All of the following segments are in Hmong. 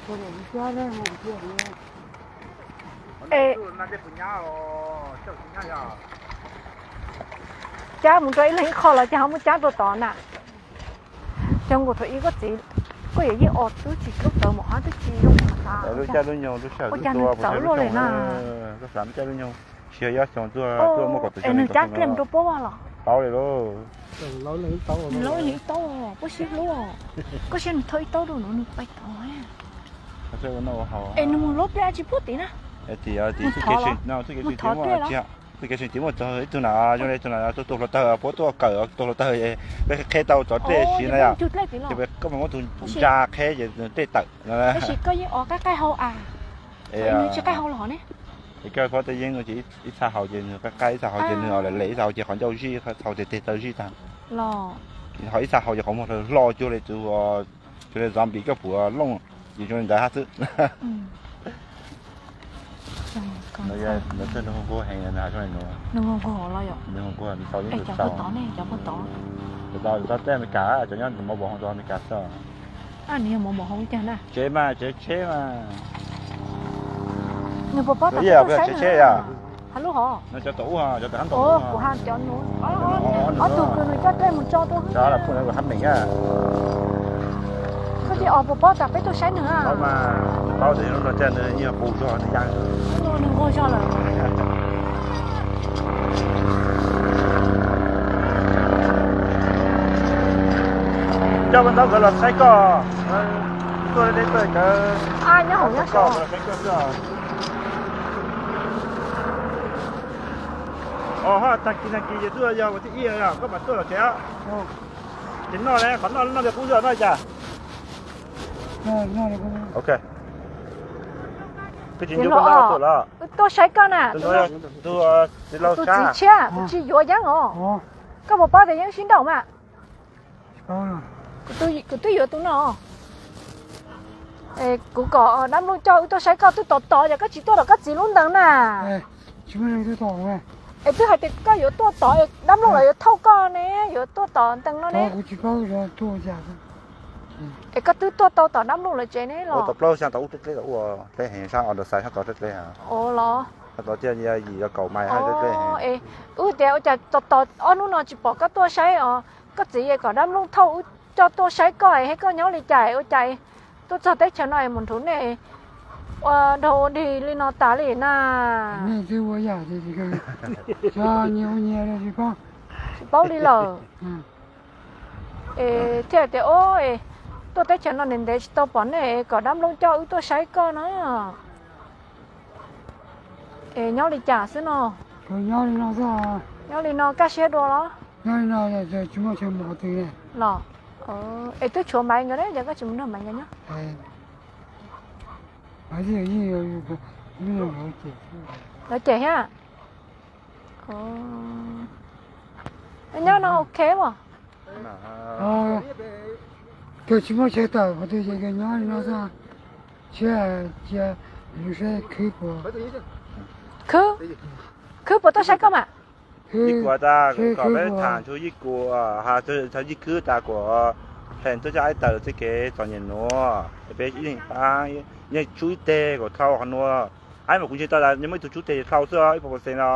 Cab mus rau ib leeg ib qho los ces ho muab cab rau tod na. Cov nkaus thaum ub koj txiv, koj yuav yeej os twb tsis hlub tawv mus ob twb tsis zoo tas. Ua cas nws txawv luaj li na. Es nws cab dlej mus rau pob vaj los? Paub li lauj. Nws laub ib taub, puab siab hlub. Koj saib nws thauj ib taub rau no nws pais tod. Es nws mus laub dlej tsis puag tid na. Mus thov dlej los? Txuj kev seem tiam muaj txog ib tug na, zoo li tus na tuaj tua hluav taws, puab tuaj kawm tua hluav taws, peb qheb tau txov dlej siv na yom. Ces koj muab tus ntsa qheb ces dlej tawm no. Tab sis koj yeej os qaij qaij hau a. Nws tsis qaij hau los ne. Es koj phob tej yeeb no ces ib txha hau ces nws qaij qaij, ib txha hau ces nws lem lem, ib txha hau ces qhov ncauj zij, txha hau ces tes taw zij tag. Ho ib txha hau ces qhov muag hlo cuag li tus, cuag li zombie koj puav looj, ces zoo li ntawd hab xwb. Nws nquag heev, nws nquag los yom. Nws nquag, nws tau yeeb nws tau. Cov tau, cov tau tej Amelikas, cov nyob mov npaum hau rau Amelikas txog. Nws yog mov npaum hau cas na? Tsev mas, tsev tsheb mas. Nws puas paub tas peb tuaj saib nws? Hab lub hov? Cov tom ub, cov tom hab tom ub. Kuv hab cov nus, ob tug kws nws coj dlej mus tso rau hab meem. Koj tsis os puas paub tas peb tuaj saib nws? Paub mas, paub tias lub no cas nws yeej quas zog nws ya. Nws quas zog lawm. Coj koj ntaub nkawd los saib koj. Tuaj deb tuaj cawv. Nyob hauv nyob saib koj xwb. Os, ho tag kis tag kis ces tuaj yog ua thib ib yog koj mam tuaj los tsev. Ces noj li qhov noj, noj li qub zog noj li cas? Ok. Koj tsis ncu koj ntaub tuaj los? Wb tuaj saib koj na. Tus txiv tshiab, kuv tsis yuav yeeb os. Koj puas paub tias yeeb sib nrauj mas? Kuv twb yuav tus no. Kuv kom dab nplooj coj wb tuaj saib koj twb tos tos, yog koj tsis tuaj tom koj txiv lub ntees na. Es twb hais tias koj yuav tuaj tom, dab nplooj lawv yuav thauj koj ne, yuav tuaj tom ntees no ne. Es koj twb tuaj tau tom dab nplooj lawv tsev ne los? Ua tau plaub xya tau ub dleb dleb, ua dleb heev, sab Order Sign sab tod dleb dleb. Ua los? Sab tod thiaj yim los kaum mais dleb dleb heev. Wb tias ua cas tos tos ob hnub no tsis pom koj tuaj saib os. Koj txiv es kom dab nplooj thauj wb coj tuaj saib koj es koj nyob li cas ua cas tuaj txog teb chaws no es mus nrhuv nej ua dog ua dig li no tas li na. Nej twb ua yam li tsis nyias ua nyias li tsis paub, tsis paub li lawm. Es thiaj tias, o, tuaj teb chaws no ntev ntev tsis tau pom nej es kom dab nplooj coj wb tuaj saib koj no. Es nyob li cas xwb no? Nyob li no, kaj siab dua los? Nyob li no, tsis muaj chaw mus qhov twg li los? Es twb tshuav Maiv nkawd ne, cas koj tsis mus nrog Maiv nkawd nyob? Lawv cem thiab. Nyob no ok as. Kawg tsis muaj chaw tawm qhov twg ces kawg nyob li no xwb. Cia, cia, saib khwb puas, khwb, khwb puas tuaj saib koj mas. Yij Kuam tas, kom peb tham txug Yij Kuam, has txug Yij Khwb tas kom pheem tuaj coj aib tawm txoj kev txom nyem nuav, peb yeej tsub ib teg kom dlhau qhov nuav. Aib mas kuv ntseeg tau tas muaj ib tug tsub teg dlhau xwb, ib puas percent no.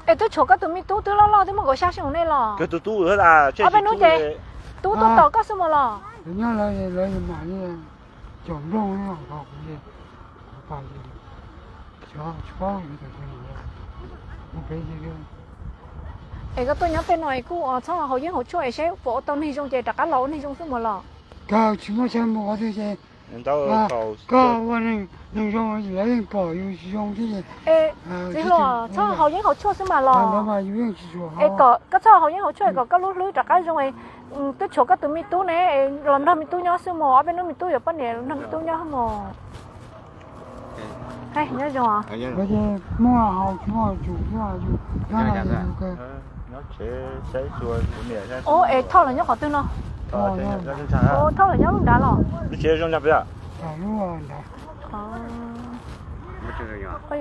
Es twb tshuav koj tus me tub twb loj loj twb muaj kaum xya xyoo ne los? Kawg tus tub, ob peb hnub ces tub tuaj tos koj xwb mas los? Nyob lawv mam li caum nplooj, kuv tsis paub. Es koj tuaj nyob tej no es kuj txhob haus yeeb haus tshuaj es saib puas ua tau neeg zoo ces rov qab los ua neeg zoo xwb mas los? Kawg tsis muaj chaw mus qhov twg ces koj ua neeg zoo lawv yeej pom yus tsis zoo thiab ces. Txiv hluas, txhob haus yeeb haus tshuaj xwb mas los? Es kom koj txhob haus yeeb haus tshuaj kom koj lub hlwb rov qab zoo. Twb tshuav koj tus me tub ne, los nrog me tub nyob xwb mog, ob peb hnub me tub yuav poj niam los nrog me tub nyob xwb mog. Nyob zoo. Muaj haus muaj tsum. Ub, es Thoj lawv nyob qhov twg no? Thoj lawv nyob lub nrad los?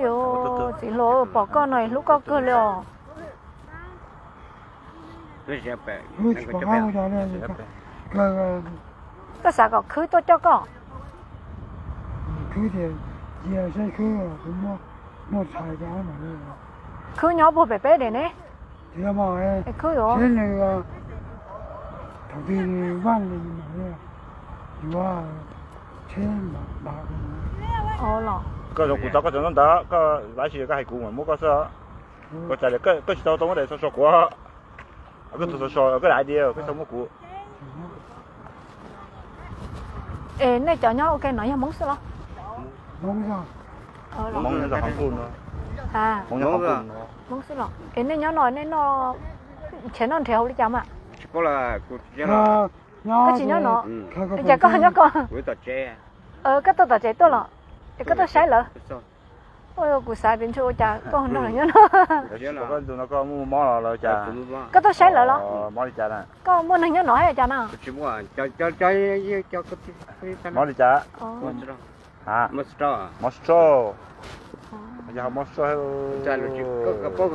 Yuav, txiv hluas, pom koj no hlub koj kawg li os. Koj xav kom Khwb tuaj coj koj? Khwb tias cia saib khwb, kuv muaj tshais rau mas. Khwb nyob puag pem peb daim ne. Tiag mas, khwb yuav seb nws, thaum twg nws vaj li mas yuav tsheb npam. Koj zoo kuv tau koj cov ntaub ntawv, koj tab sis koj hais kuv mas muab koj xwb. Koj tsa, koj tsis tau tau muab daim so so kuv. Koj tus so so koj daim diav koj tau muab kuv. Es nej cov nyob ua ke no yog Hmoob xwb los? Hmoob nyob Hmoob nyob Hmoob xwb los? Es nej nyob no nej noj, nrhiav noj nrhiav haus li cas mas? Koj tsis nyob no, cas koj nyob ko? Koj tuaj tom tsev tuaj los? Es koj tuaj saib lawv? Kuv xav tias ntshe ua cas koj nrog lawv nyob no. Koj tuaj saib lawv los? Koj muaj neeg nyob no hab cas no? Mob li cas? Mob stroke. Yog mob stroke. Kuv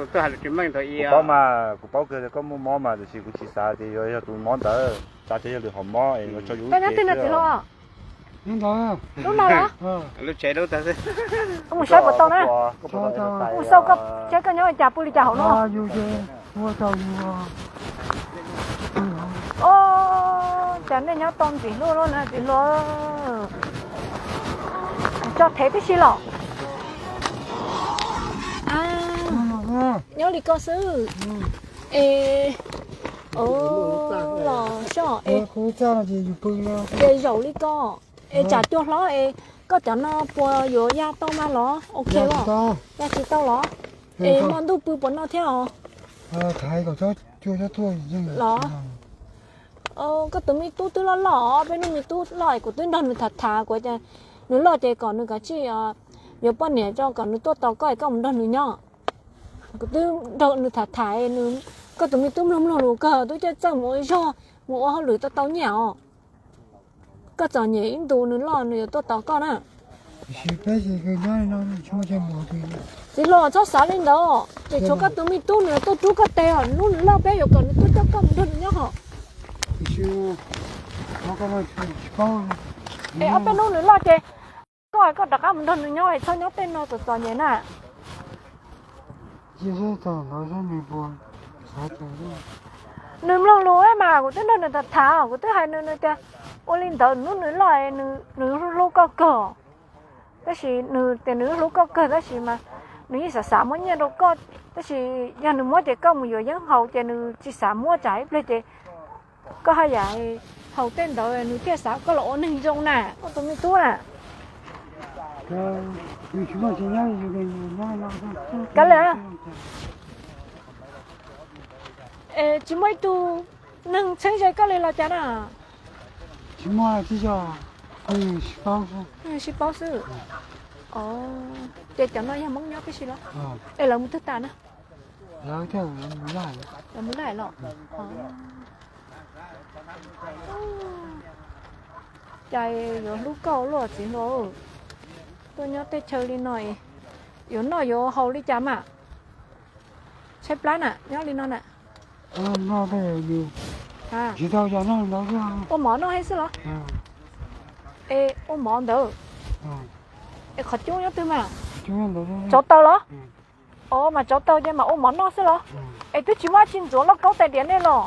paub mas, kuv paub kawg tias koj muaj mob mas, tiam sis kuv tsis xav tias yuav yog tus mob ntawd, xav tias yog lwm hom mob es los tso yus lub cev xwb. Lub no los? Mus saib puas tau na. Mus xauj koj saib koj nyob li cas pw li cas hauv no. Os, cas nej nyob tau ntxim hlub lawm na txiv hluas. Tso thev tib si los. Nyob li ko xwb. Es, los soj es, ces zaum li ko. Es tsam cua hlob es koj cov no puas yuav ya tau mas los? Ok, ya tsis tau los? Es hmo ntuj pw puas noj thiab os? Los, koj tus me tub twb loj loj, peb lub me tub loj es kuv twb nrog nws tham tham, kuv tias nws loj ces kom nws kav tsij yuav poj niam tso kom nws tuaj tos koj es koj mus nrog nws nyob. Kuv twb nrog nws tham tham, koj tus me tub mloog mloog lus kawg, twb coj txawj mus ua zog, mus ua hauj lwm tau tau nyiaj os. Koj txom nyem ib ntus nws loj nws yuav tuaj tos koj na. Txiv hluas, txhob xav li ntawd, ces tshuav koj tus me tub nws tuaj rub koj tes os, hnub nws loj peb yuav kom nws tuaj coj koj mus nrog nws nyob hos. Es ob peb hnub nws loj ces koj, koj rov qab mus nrog nws nyob es txhob nyob tej no txom txom nyem na. Nws mloog lus mas kuv twb nrog nws tham tham, kuv twb hais nws, nws tias ua li ntawd hnub nws loj, nws hlub hlub koj kawg. Tab sis nws tias nws hlub koj kawg tab sis mas nws yeej xav xav muab nyiaj rau koj, tab sis yog nws muab ces koj mus yuav yeeb haus ces nws tsis xav muab tsam ib pliag ces koj haj yam haus tej ntawd nws thiaj xav koj los ua neeg zoo na, koj tus me tub na. Kav liam, es tsis muaj ib tug neeg txheeb ze koj li los cas na? Sib paub xwb. Ces cov no yog Hmoob nyob tib si los? Es lawv mus twg tas na? Lawv mus laij los? Cas yuav hlub koj luaj txiv hluas, tuaj nyob tej chaw li no, yuav noj yuav haus li cas mas? Tshaib plab na nyob li no na. Ua mov noj thiab xwb los? Es ua mov ntawd, es qhov cub nyob twg mas? Tsov taw los? Os, mas tsov taw ces mas ua mov noj xwb los? Es twb tsis muaj dab tsi ntxuav lauj kaub tais diav nej los?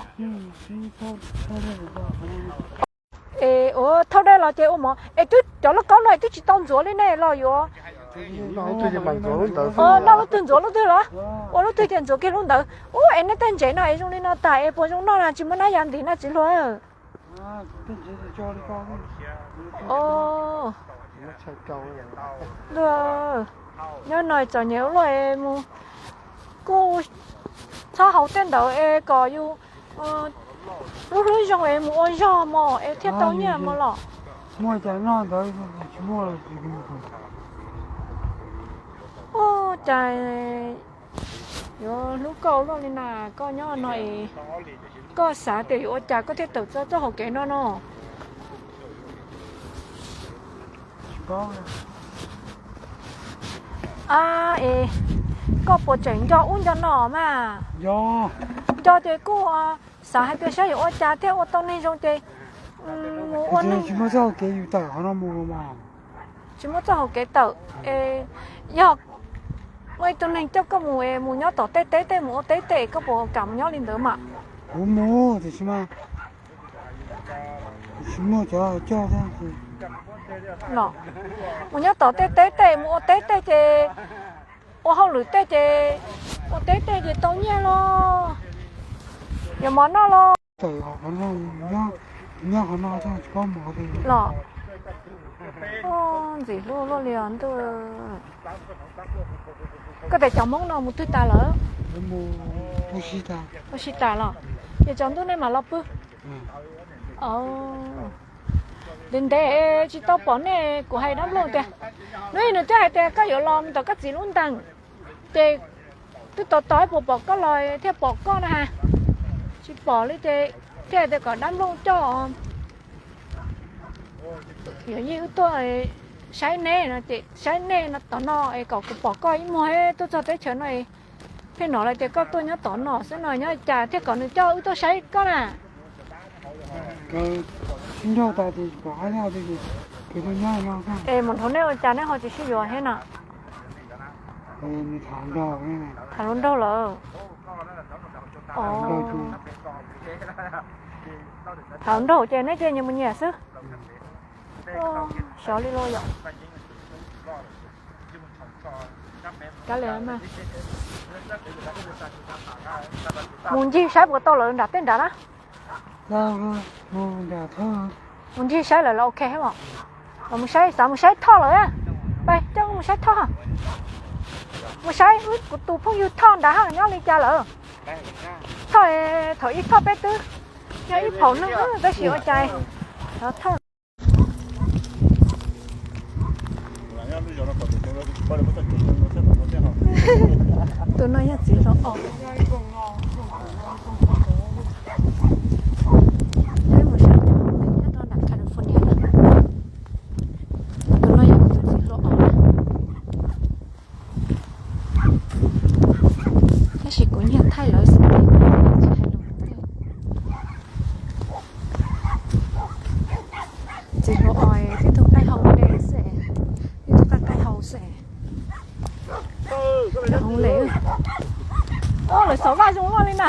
Es ua thauj dej los ces ua mov es twb cov lauj kaub no es twb tsis tau ntxuav li nej los yuav noj lub twg ntxuav lub twg los? Ua lub twg ces ntxuav kiag lub ntawd. Ub, es nej tej ntsev no es zoo li no tas es puas zoo noj na, tsis muaj nab ya ntim na txiv hluas? Nyob no txom nyem ua luaj es mus kuj txhob haus tej ntawd es kom yus hlub hlub zoo es mus ua zog mos es thiaj tau nyiaj mos los. Ua cas yuav hlub koj luaj li na, koj nyob no es koj xav tias yuav ua cas koj thiaj tawm txoj txoj hauv kev no no? A, es koj puas tseem nco ub nco no mas? Nco ces kuj xav hais tias saib yuav ua cas thiaj ua tau neeg zoo ces mus ua neeg. Tsis muaj txoj hauv kev tawm es yog muaj ib tug neeg coj koj mus es mus nyob tom tej teb tej mus ua teb tej koj puas kam mus nyob li ntawd mas? Kuv mus tiam sis mas tsis muaj cov coj thiab. Los mus nyob tom tej teb tej mus ua teb tej ces ua hauj lwm tej ces ua teb tej ces tau nyiaj los yuav mov noj los. Nyob qhov no tsis paub mus qhov twg los. Ntxim hlub luaj li os ntuj. Koj tias cov Hmoob no mus twg tas lawm? Mus ua si tas los? Ces tsaus ntuj nej mam los pw. Ntev ntev tsis tau pom nej, kuv hais dab nplooj tias, hnub ib nws twb hais tias koj yuav los mus tom koj txiv lub ntees, ces twb tos tos puas pom koj los thiaj pom koj na has. Tsis pom li ces thiaj hais tias kom dab nplooj coj. Yog yeej wb tuaj saib nej no ces saib nej no tom no es kom kuv pom koj ib muag tuaj txog teb chaws no es pheej hnov lawv tias koj tuaj nyob tom no xwb no nyob cas thiaj kom nws coj wb tuaj saib koj na. Es mus nrog nej ua cas nej ho tsis sib yuav thiab na? Tham hluas nraug lawm. Tham hluas nraug ces neb cia nyias mus nyias xwb. Xyov li los yom. Kav liam mas. Mus ncig saib puas tau lawv nram tej nrad na. Mus ncig saib lawv los ok os. Los mus saib, xav mus saib Thoj lawm. Pab coj mus saib Thoj. Mus saib wb kuv tus phooj ywg Thoj nrad nyob li cas lawm. Thoj, thaum ub Thoj peb twb yog ib phaum neeg tab sis ua cas Thoj Tus no yog txiv hluas os. Peb mus saib cov nyob rau nram California na. Tus no yog kuv tus txiv hluas os. Tab sis kuv nyiag thaij lawv xwb, tsis hais lus. Txiv hluas os, tib tug qaib hau nte xwb, tib tug qaib qaib hau xwb. Hau le, lawv xov vaj zoo ua li na.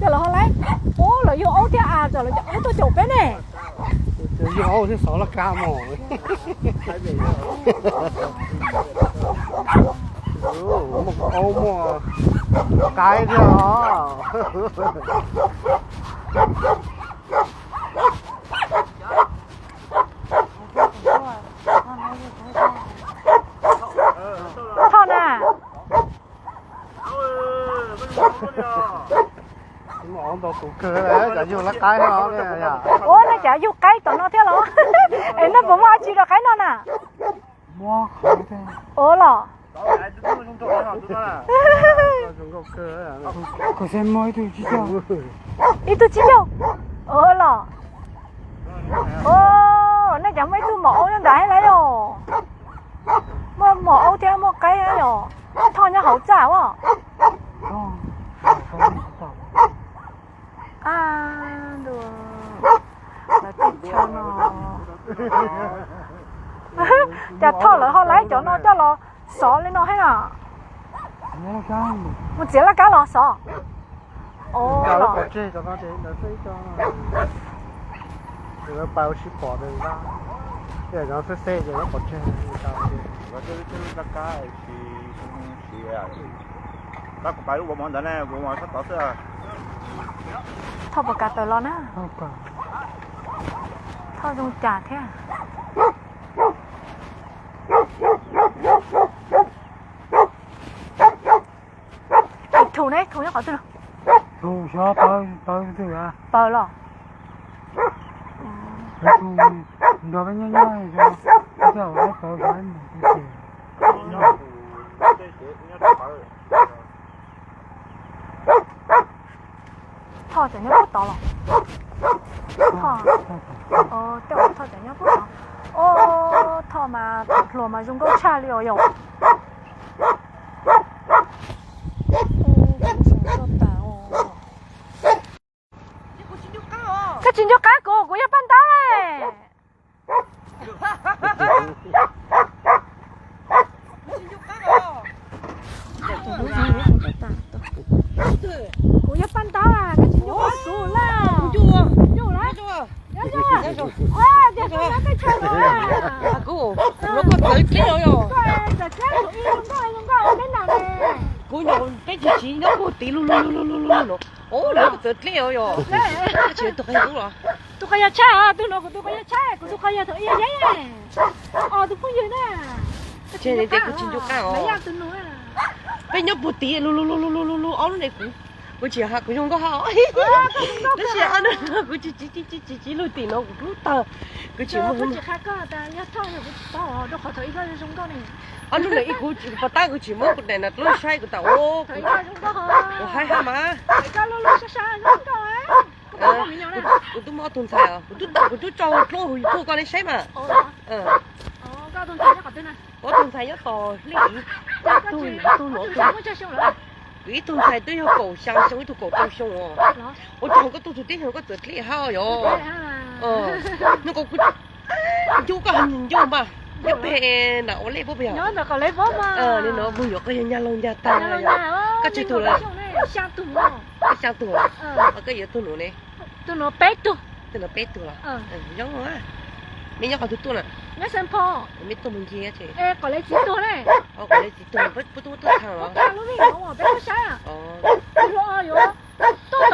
Cov lawv ho laib, ub, lawv yug aub thiab as, cov lawv cov aub tuaj caum peb ne. Yug aub thiab xov laj kab mog. Muaj aub muaj qaib thiab os. Thoj na. Muaj aub ntau tus kawg, cov yug laj qaib no. Ua nej cov yug qaib tom no thiab los? Es nej puas muaj dab tsi rau qaib noj na? Ua los. Ib tug tsib caug. Ua los. Ua, nej cov muaj ib tug maum aub nyob nrad thiab lauj. Muaj maum aub thiab muaj qaib thiab yom. Thoj nyob hauv txaj as. Lawv teb chaws no, cas Thoj lawv ho laib cov no coj los xov li no thiab na? Mus txiav laj kab los xov. Los, Thoj puas kam tawm los na? Thoj zoo cas thiab? Thu ne, thu nyob qhov twg? Thu xyov pawg, pawg twg a? Pawg los? Nrog peb nyob nyob, pawg. Thoj cov nyob puag tod los? Thoj, Thoj cov nyob puag tod. Os, Thoj mas tus hluas mas zoo nkauj tshaj li os yom. Koj tsis nco qab kuv, kuv yog Paj Ntaub ne. Kuv los koj txawv dleb os yog. Kuv nyuam peb tsis tsis nyob puag tid lug lug lug lug lug no. Ub, lawv koj txawv dleb os yog. Tsis tus qas yog ub los? Tus qas yog tshaj, tus no kuv tus qas yog tshaj, kuv tus qas yog thaum ib yeb. Os tus phooj ywg na. Tsis nco qab, kuv tsis nco qab os. Peb nyob puag tid lug lug lug lug lug lug ob lub ne kuv, kuv tsis ha kuv zoo nkauj ha os. Tab sis ob lub no kuv tsis tsis tsis tsis tsis lug tim no kuv hlub tag. Kuv tsis muaj, ob lub no ib kuv pas tab kuv tsis muab kuv daim no dlub saib kuv tas ua, kuv haib ha mas. Kuv twb muaj ob tug ntxhais os, kuv twb tau kuv twb tso dlub hu puag koj ne saib mas. Ob tug ntxhais nyob tos hleb ib tug, ib tug no, kuv ib tug ntxhais twb yog kaum xya xyoo, ib tug kaum rau xyoo os. Ua cas koj tuaj txug teb chaws koj txawm dleb hab yog? Nub ko kuv ncu koj ncu mas nyob pem nram ua lej puab puas yog? Li no mus yuav koj yog nyag laug nyag tag. Koj tsawg tug lawm? Koj xya tug, koj yuav tug nuav ne? Tus nuav peb tug. Tus nuav peb tug los? Zoo, meb nyob qhov twg tuaj na? Meb tuaj mus ncig, qhov le txiv tuag, puab tuaj thaam los? Tuaj